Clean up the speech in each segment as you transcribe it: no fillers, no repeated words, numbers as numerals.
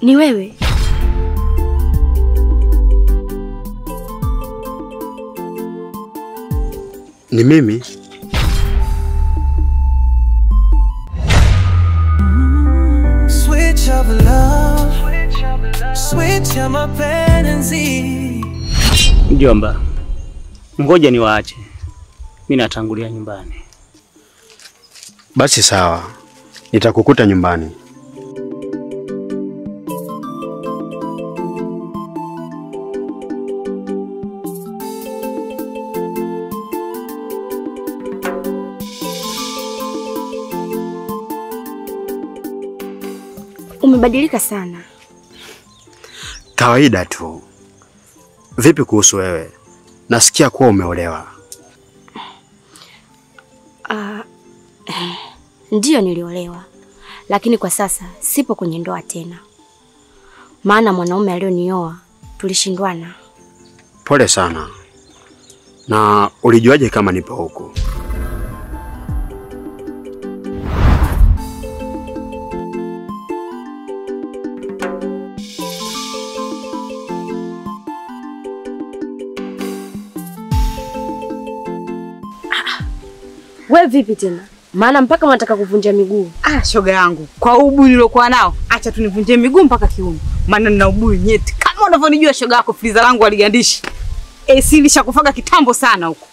Ni wewe? Ni mimi. Switch of love, switch ya mapenzi. Mjomba, ngoja niwaache. Mimi natangulia nyumbani. Basi sawa. Nitakukuta nyumbani. Umebadilika sana. Kawaida tu. Vipi kuhusu wewe? Nasikia kuwa umeolewa. Ndiyo niliolewa. Lakini kwa sasa sipo kwenye ndoa tena. Maana mwanaume alionioa tulishindwana. Pole sana. Na ulijuaje kama nipo huku? Wewe vipi tena? Maana mpaka unataka kuvunja miguu. Ah, shoga yangu, kwa ubuyu nilokuwa nao, acha tunivunje miguu mpaka kiuno. Maana nina ubuyu nyeti. Kama unavyonijua shoga yako, friza langu aligandishi. AC ilishakufaga kitambo sana huko.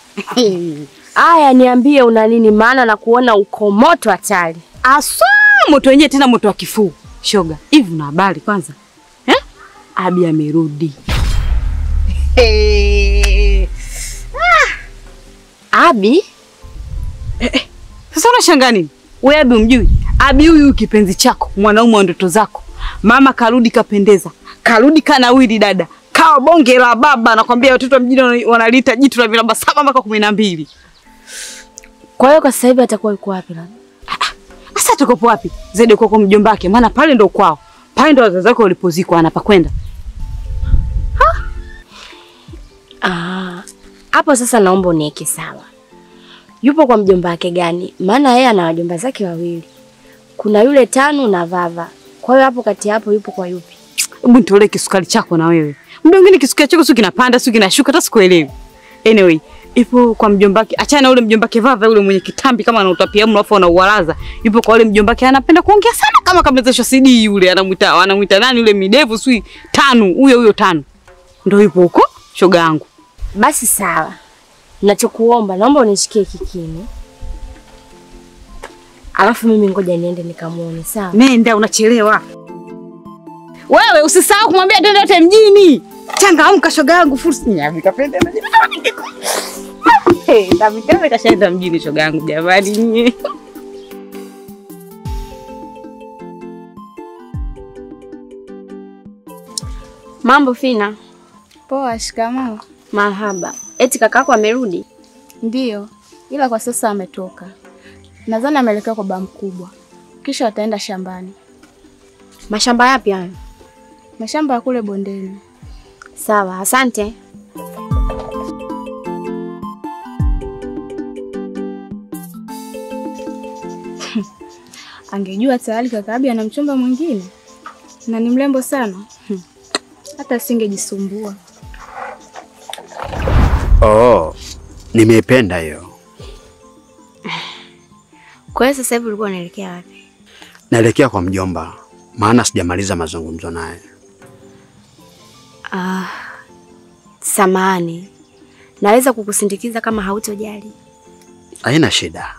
Aya, niambie una nini maana na kuona uko moto hatari. Aswa moto wenyewe tena moto wa kifuu. Shoga, hivi una habari kwanza? Eh? Abi amerudi. Ah. Abi? Sasa unashangaa nini? Wewe Abi umjui? Abi huyu kipenzi chako, mwanaume wa ndoto zako. Mama karudi kapendeza. Karudi kanawili dada. Kawa bonge la baba, nakwambia watoto mjini wanaliita jitu la miraba 7 mpaka 12. Kwa hiyo kwa sasa hivi atakuwa yuko wapi labda? Sasa tukopo wapi? Zaidi kwa kwa mjomba wake, maana pale ndo kwao. Pale ndo wazazi wake walipozikwa anapakwenda. Ah. Hapo sasa naomba uniweke sawa. Yupo kwa mjomba wake gani? Maana yeye ana wajomba zake wawili. Kuna yule Tanu na Vava. Kwa hiyo hapo kati hapo yupo kwa yupi? Hebu nitolee kisukari chako na wewe. Muda mwingine kisukari chako sio kinapanda, sio kinashuka, hata sikuelewi. Anyway, ipo kwa mjomba wake. Achana na ule mjomba wake Vava yule mwenye kitambi kama anautapia mlo afu anauwalaza. Yupo kwa ule mjomba wake anapenda kuongea sana kama kamezesha CD yule, anamuita nani yule midevu sui Tanu, huyo huyo Tanu. Ndio yupo huko shoga yangu. Basi sawa. Nachokuomba, naomba unishikie kikini. Alafu mimi ngoja niende nikamuone, sawa? Nenda, unachelewa. Wewe usisahau kumwambia twende wote mjini. Changamka shoga yangu, fursa. Nikapenda mjini. Hey, ndamtende kashaenda mjini shoga yangu jamani. Mambo Fina? Poa, shikamoo. Marhaba. Eti kakako amerudi? Ndiyo, ila kwa sasa ametoka. Nadhani ameelekea kwa baba mkubwa. Kisha ataenda shambani. Mashamba yapi hayo? Mashamba ya kule bondeni. Sawa, asante. Angejua tayari kaka Abi ana mchumba mwingine na ni mrembo sana. Hata asingejisumbua. Oh, nimeipenda hiyo. Kwa hiyo sasa hivi ulikuwa unaelekea wapi? Naelekea kwa mjomba, maana sijamaliza mazungumzo naye. Samahani. Naweza kukusindikiza kama hautojali? Haina shida.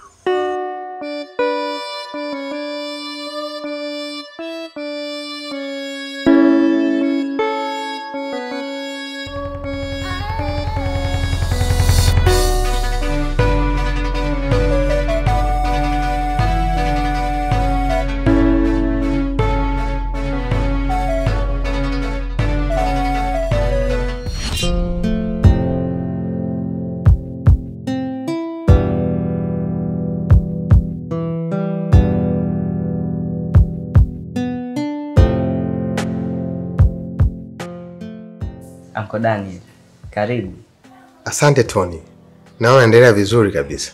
Uncle Daniel, karibu. Asante Tony. Naona endelea vizuri kabisa.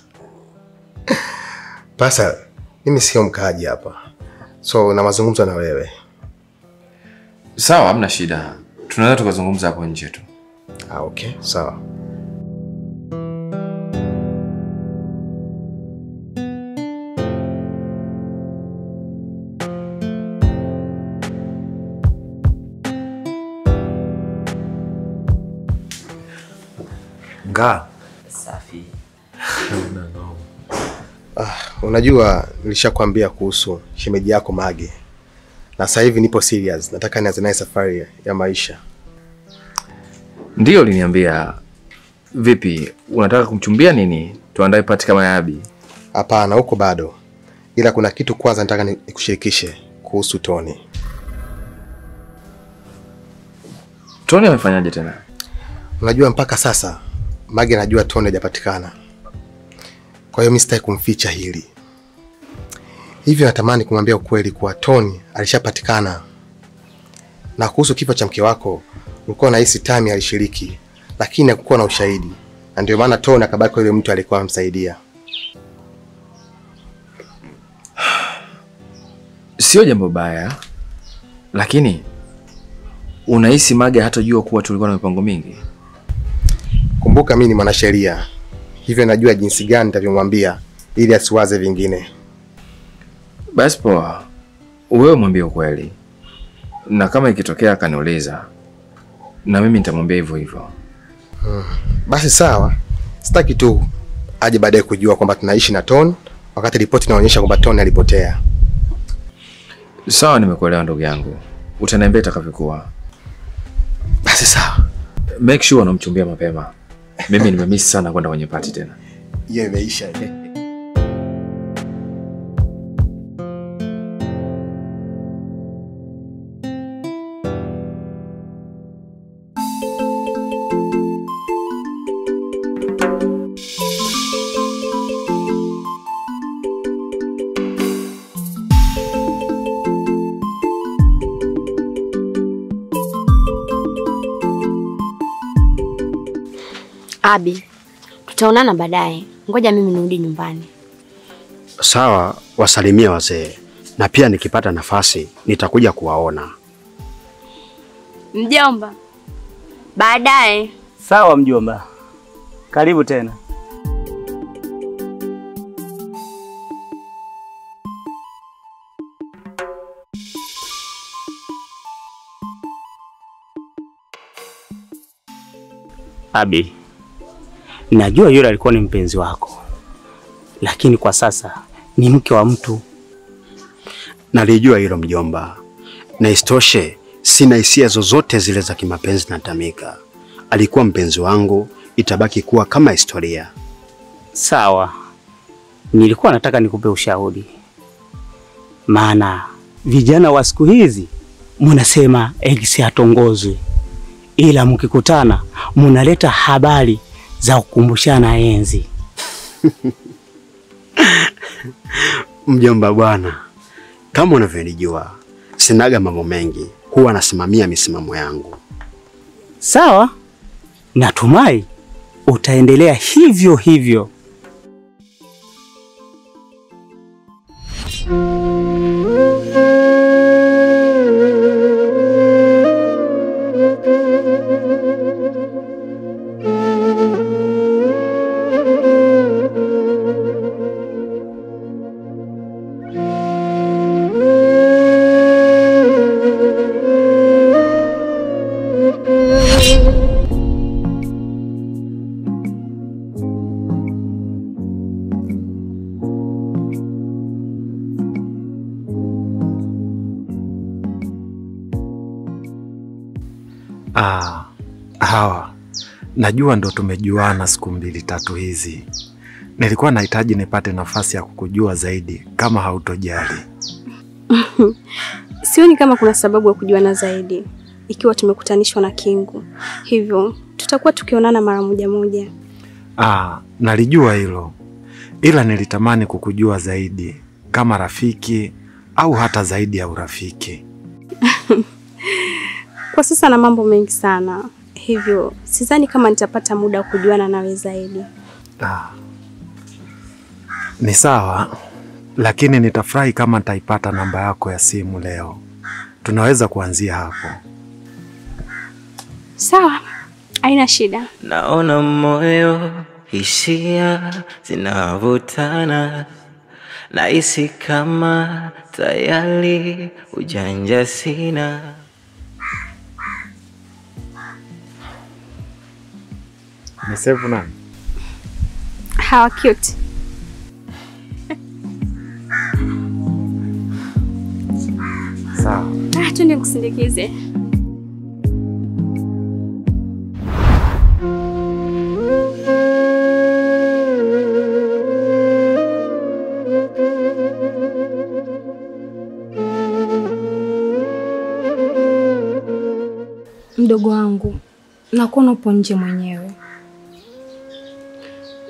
Pasa, mimi sio mkaaji hapa. So na mazungumzo na wewe. Sawa, hamna shida. Tunaweza tukazungumza hapo nje tu. Ah, okay, sawa. Nga. Safi. Unajua nilishakwambia kuhusu shemeji yako Mage. Na sasa hivi nipo serious, nataka nianze naye safari ya maisha. Ndio uliniambia. Vipi, unataka kumchumbia nini? Tuandae party kama ya Abi? Hapana, huko bado. Ila kuna kitu kwanza nataka nikushirikishe kuhusu Tony. Tony amefanyaje tena? Unajua mpaka sasa Mage anajua Tony hajapatikana. Kwa hiyo mimi sitaki kumficha hili. Hivyo natamani kumwambia ukweli kuwa Tony alishapatikana. Na kuhusu kifo cha mke wako, ulikuwa unahisi Tami alishiriki, lakini hakukuwa na ushahidi. Na ndio maana Tony akabaki kwa yule mtu aliyekuwa amsaidia. Sio jambo baya, lakini unahisi Mage hatajua kuwa tulikuwa na mipango mingi? Kumbuka mimi ni mwanasheria. Hivyo najua jinsi gani nitavyomwambia ili asiwaze vingine. Basi poa. Wewe mwambie ukweli. Na kama ikitokea akaniuliza, na mimi nitamwambia hivyo hivyo. Basi sawa. Sitaki tu aje baadaye kujua kwamba tunaishi na Tony wakati ripoti inaonyesha kwamba Tony alipotea. Sawa, nimekuelewa ndugu yangu. Utaniambia itakavyokuwa. Basi sawa. Make sure unamchumbia mapema. Mimi nimemiss sana kwenda kwenye party tena. Hiyo imeisha. Abi, tutaonana baadaye. Ngoja mimi nirudi nyumbani. Sawa, wasalimie wazee. Na pia nikipata nafasi nitakuja kuwaona. Mjomba, baadaye. Sawa mjomba. Karibu tena. Abi, najua yule alikuwa ni mpenzi wako, lakini kwa sasa ni mke wa mtu. Nalijua hilo mjomba. Na isitoshe sina hisia zozote zile za kimapenzi na Tamika. Alikuwa mpenzi wangu, itabaki kuwa kama historia. Sawa. Nilikuwa nataka nikupe ushauri. Maana vijana wa siku hizi mnasema ex hatongozwi, ila mkikutana mnaleta habari za kukumbushana enzi. Mjomba bwana, kama unavyonijua, sinaga mambo mengi, huwa nasimamia misimamo yangu. Sawa, natumai utaendelea hivyo hivyo. Hawa, najua ndo tumejuana siku mbili tatu hizi. Nilikuwa nahitaji nipate nafasi ya kukujua zaidi kama hautojali. Sioni kama kuna sababu ya kujuana zaidi ikiwa tumekutanishwa na Kingu. Hivyo tutakuwa tukionana mara moja moja. Nalijua hilo. Ila nilitamani kukujua zaidi kama rafiki au hata zaidi ya urafiki. Kwa sasa na mambo mengi sana. Hivyo sidhani kama nitapata muda wa kujuana nawe zaidi. Ni sawa, lakini nitafurahi kama nitaipata namba yako ya simu leo. Tunaweza kuanzia hapo. Sawa, haina shida. Naona moyo hisia zinavutana, nahisi kama tayari ujanja sina. Nisevu nani? How cute. Sawa. Ah, twende nikusindikize. Mdogo wangu, nakuona upo nje mwenyewe.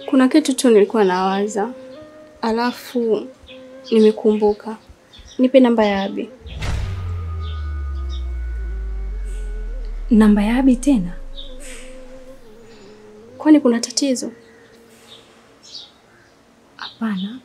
Kuna kitu tu nilikuwa nawaza, alafu nimekumbuka. Nipe namba ya Abi. Namba ya Abi tena? Kwani kuna tatizo? Hapana.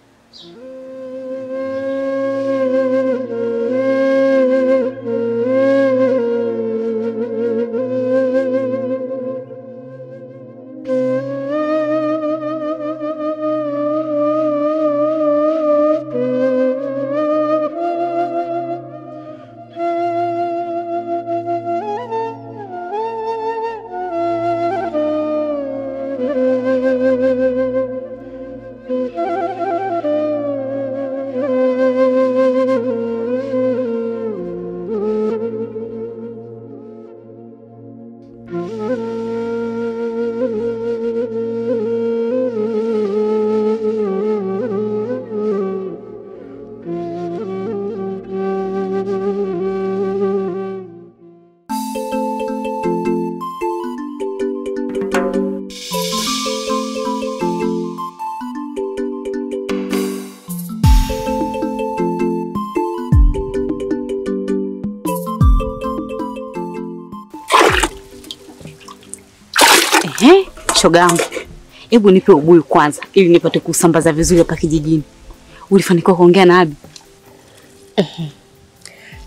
Shoga yangu, hebu nipe ubuyu kwanza ili nipate kusambaza vizuri hapa kijijini. Ulifanikiwa kuongea na Abi?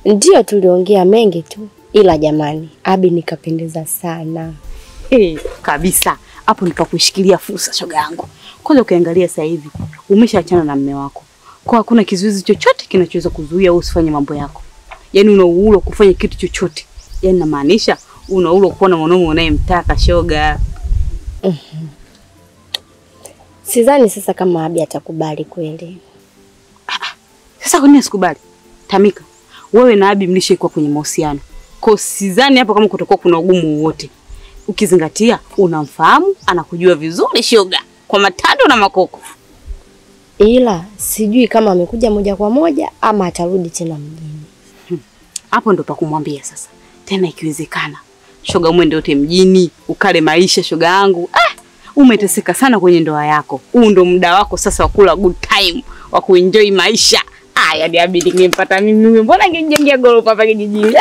Ndio, tuliongea mengi tu, ila jamani, Abi nikapendeza sana. Kabisa. Hapo nikakushikilia fursa shoga yangu. Kwanza ukiangalia sasa hivi umeshaachana na mume wako. Kwa hakuna kizuizi chochote kinachoweza kuzuia wewe usifanye mambo yako. Yaani una uhuru kufanya kitu chochote. Yaani namaanisha una uhuru kuona mwanaume unayemtaka shoga. Sidhani sasa kama Abi atakubali kweli. Sasa kwa nini asikubali? Tamika, wewe na Abi mlishakuwa kwenye mahusiano. Kwa sidhani hapo kama kutakuwa kuna ugumu wowote. Ukizingatia unamfahamu, anakujua vizuri shoga, kwa matando na makoko. Ila sijui kama amekuja moja kwa moja ama atarudi tena mjini. Hapo ndo pa kumwambia sasa. Tena ikiwezekana shoga mwende wote mjini, ukale maisha shoga yangu. Umeteseka sana kwenye ndoa yako. Huu ndo muda wako sasa wa kula good time, wa kuenjoy maisha. Yaani Abi ningempata mimi, mbona ningejengea gorofa hapa kijijini?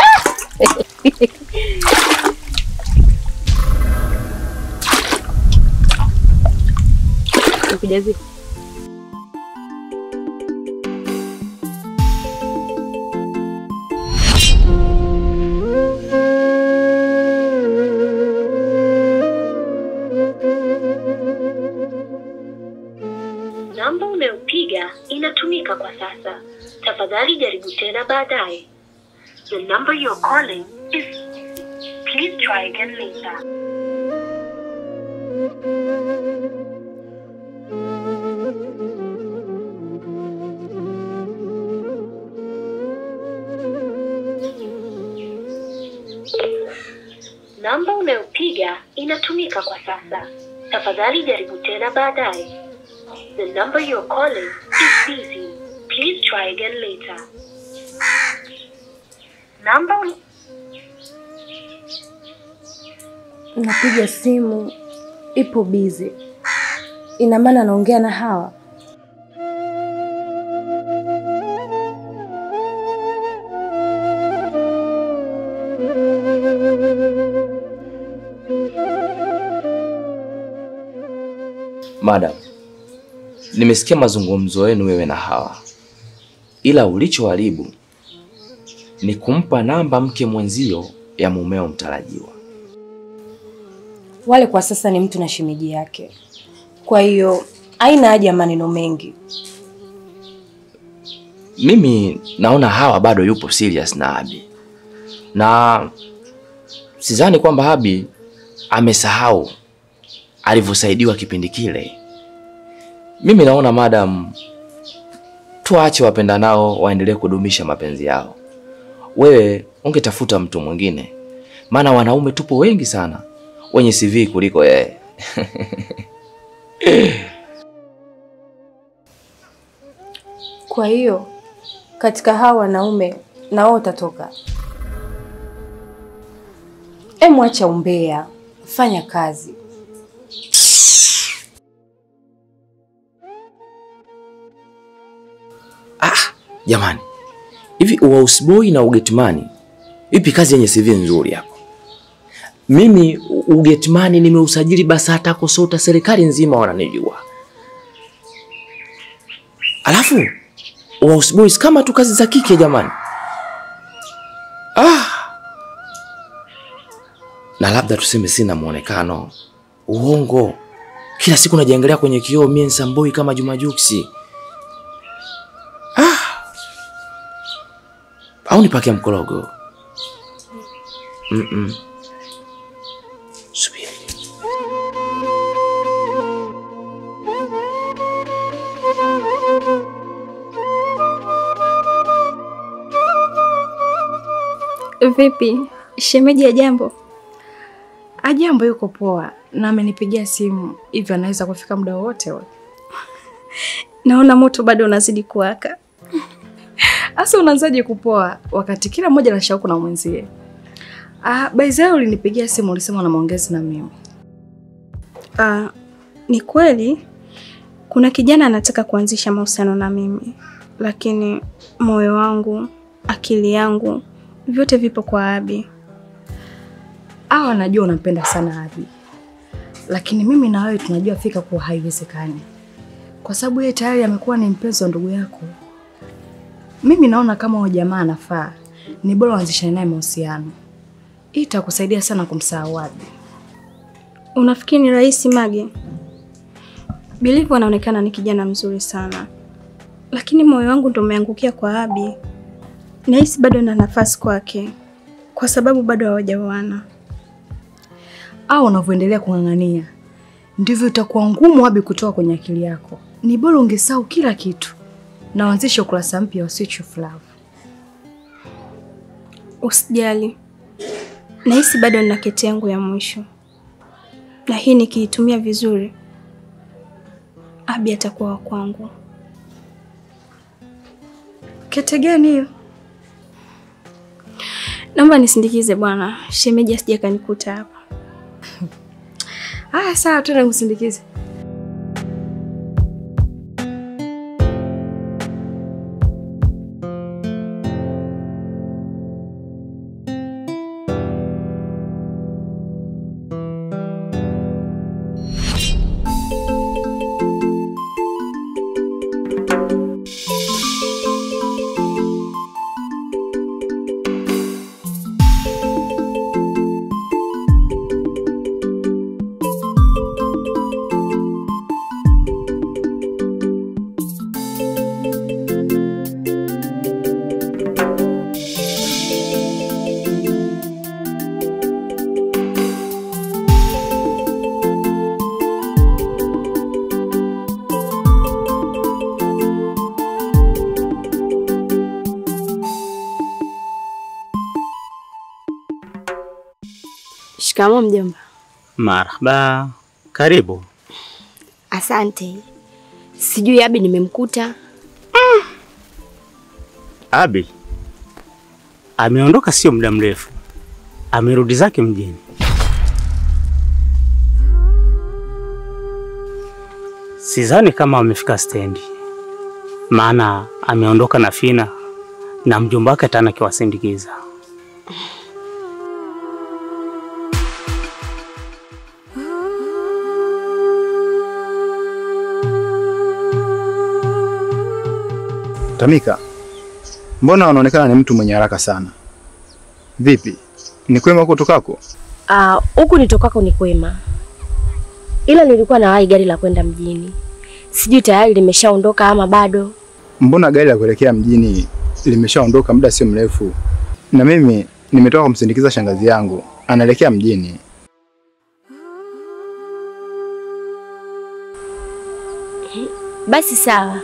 Nikujazie. Namba unayopiga inatumika kwa sasa. Tafadhali jaribu tena baadaye. The number you're calling is... Please try again later. Namba unayopiga inatumika kwa sasa. Tafadhali jaribu tena baadaye. The number you're calling is busy. Please try again later. Namba Napiga simu ipo busy. Ina maana naongea na Hawa. Madam, nimesikia mazungumzo yenu wewe na Hawa. Ila ulichoharibu ni kumpa namba mke mwenzio ya mumeo mtarajiwa. Wale kwa sasa ni mtu na shemeji yake. Kwa hiyo haina haja ya maneno mengi. Mimi naona Hawa bado yupo serious na Abi. Na sidhani kwamba Abi amesahau alivyosaidiwa kipindi kile. Mimi naona madam, tuache wapenda nao waendelee kudumisha mapenzi yao. Wewe ungetafuta mtu mwingine, maana wanaume tupo wengi sana wenye CV kuliko yeye. Kwa hiyo katika hawa wanaume na wao utatoka. Acha umbea, fanya kazi. Jamani, hivi uhouseboy na ugetmani, ipi kazi yenye CV nzuri hapo? Mimi ugetmani nimeusajili BASATA, KOSOTA, serikali nzima wananijua. Alafu houseboy kama tu kazi za kike jamani. Na labda tuseme sina muonekano. Uongo. Kila siku najiangalia kwenye kioo mimi nsamboi kama Juma Juksi. Au nipake mkorogo? Subiri. Vipi, shemeji Ajambo? Ajambo yuko poa na amenipigia simu, hivyo anaweza kufika muda wote ule. Naona moto bado unazidi kuwaka. Asa unaanzaje kupoa wakati kila mmoja ana shauku na mwenzie? By the way, ulinipigia simu ulisema una maongezi na mimi. Ni kweli kuna kijana anataka kuanzisha mahusiano na mimi, lakini moyo wangu, akili yangu vyote vipo kwa Abi. Najua unampenda sana Abi. Lakini mimi na wewe tunajua fika kuwa haiwezekani. Kwa sababu yeye tayari amekuwa ni mpenzi wa ndugu yako. Mimi naona kama huyo jamaa anafaa, ni bora uanzishane naye mahusiano. Itakusaidia sana kumsahau Abi. Unafikiri ni rahisi Mage? Bilivu anaonekana ni kijana mzuri sana, lakini moyo wangu ndio umeangukia kwa Abi. Nahisi bado na nafasi kwake, kwa sababu bado hawajaoana. Au unavyoendelea kung'ang'ania ndivyo itakuwa ngumu Abi kutoka kwenye akili yako. Ni bora ungesahau kila kitu na uanzishe ukurasa mpya wa Switch of Love. Usijali, nahisi bado nina kete yangu ya mwisho, na hii nikiitumia vizuri Abi atakuwa wa kwangu. Kete gani hiyo? Naomba nisindikize bwana, shemeji asije kanikuta hapa. Sawa, twende nikusindikize. Shikamoo mjomba. Marhaba, karibu. Asante. Sijui Abi nimemkuta. Abi ameondoka sio muda mrefu. Amerudi zake mjini. Sidhani kama amefika stendi, maana ameondoka na Fina na mjomba wake tena akiwasindikiza. Tamika, Mbona unaonekana ni mtu mwenye haraka sana? Vipi? Ni kwema huko tokako? Huku nitokako ni kwema. Ila nilikuwa nawahi gari la kwenda mjini. Sijui tayari limeshaondoka ama bado. Mbona gari la kuelekea mjini limeshaondoka muda sio mrefu? Na mimi nimetoka kumsindikiza shangazi yangu, anaelekea mjini. Basi sawa.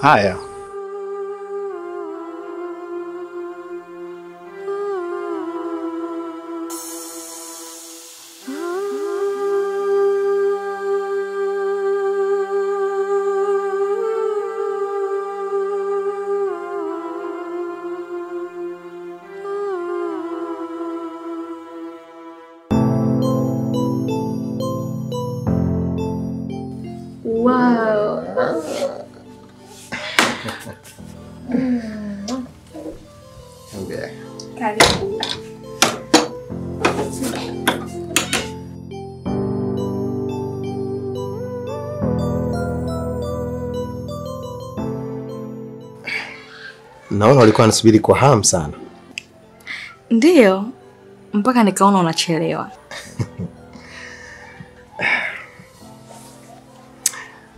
Haya. Wow. Okay. Karibu. Naona walikuwa wanasubiri kwa hamu sana. Ndiyo, mpaka nikaona unachelewa.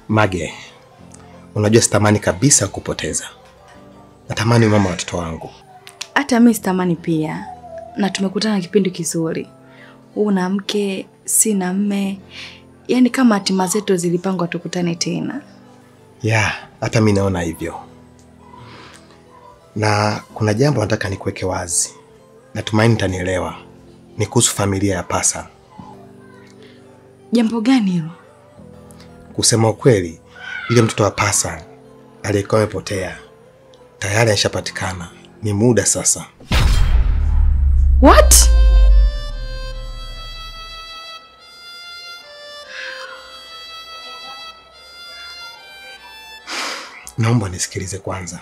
Mage, unajua sitamani kabisa kupoteza. Natamani mama watoto wangu. Hata mimi sitamani pia. Na tumekutana kipindi kizuri. Una mke, sina mme. Yaani kama hatima zetu zilipangwa tukutane tena. Yeah, hata mimi naona hivyo. Na kuna jambo nataka nikuweke wazi. Natumaini utanielewa. Ni kuhusu familia ya Pasa. Jambo gani hilo? Kusema ukweli, yule mtoto wa Pasa aliyekuwa amepotea tayari alishapatikana. Ni muda sasa. What? Naomba nisikilize kwanza.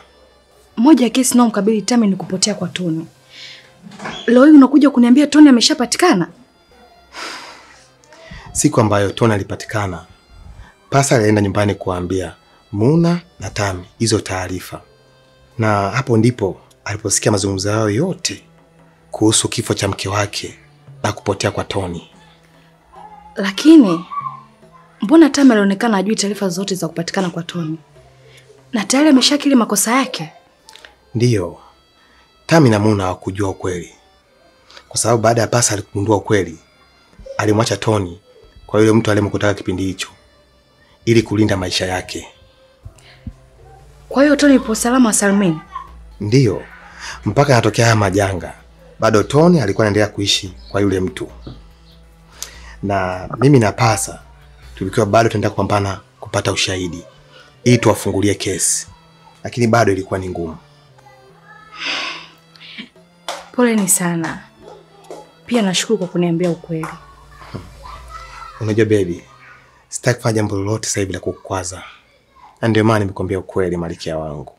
Moja ya kesi nao mkabili Tami ni kupotea kwa Tony. Leo hii unakuja kuniambia Tony ameshapatikana? Siku ambayo Tony alipatikana, Pasa alienda nyumbani kuambia Muna na Tami hizo taarifa. Na hapo ndipo aliposikia mazungumzo yao yote kuhusu kifo cha mke wake na kupotea kwa Tony. Lakini mbona Tami alionekana hajui taarifa zote za kupatikana kwa Tony? Na tayari ameshakiri makosa yake. Ndiyo. Tami na Muna hawakujua ukweli. Kwa sababu baada ya Pasa alikugundua ukweli, alimwacha Tony kwa yule mtu aliyemkutaka kipindi hicho ili kulinda maisha yake. Kwa hiyo Tony yupo salama salmini? Ndiyo. Mpaka anatokea haya majanga, bado Tony alikuwa anaendelea kuishi kwa yule mtu. Na mimi na Pasa tulikuwa bado tunaendelea kupambana kupata ushahidi ili tuwafungulie kesi. Lakini bado ilikuwa ni ngumu. Poleni sana. Pia nashukuru kwa kuniambia ukweli. Unajua baby, sitaki kufanya jambo lolote sasa hivi la kukukwaza. Na ndio maana nimekuambia ukweli, malikia wangu.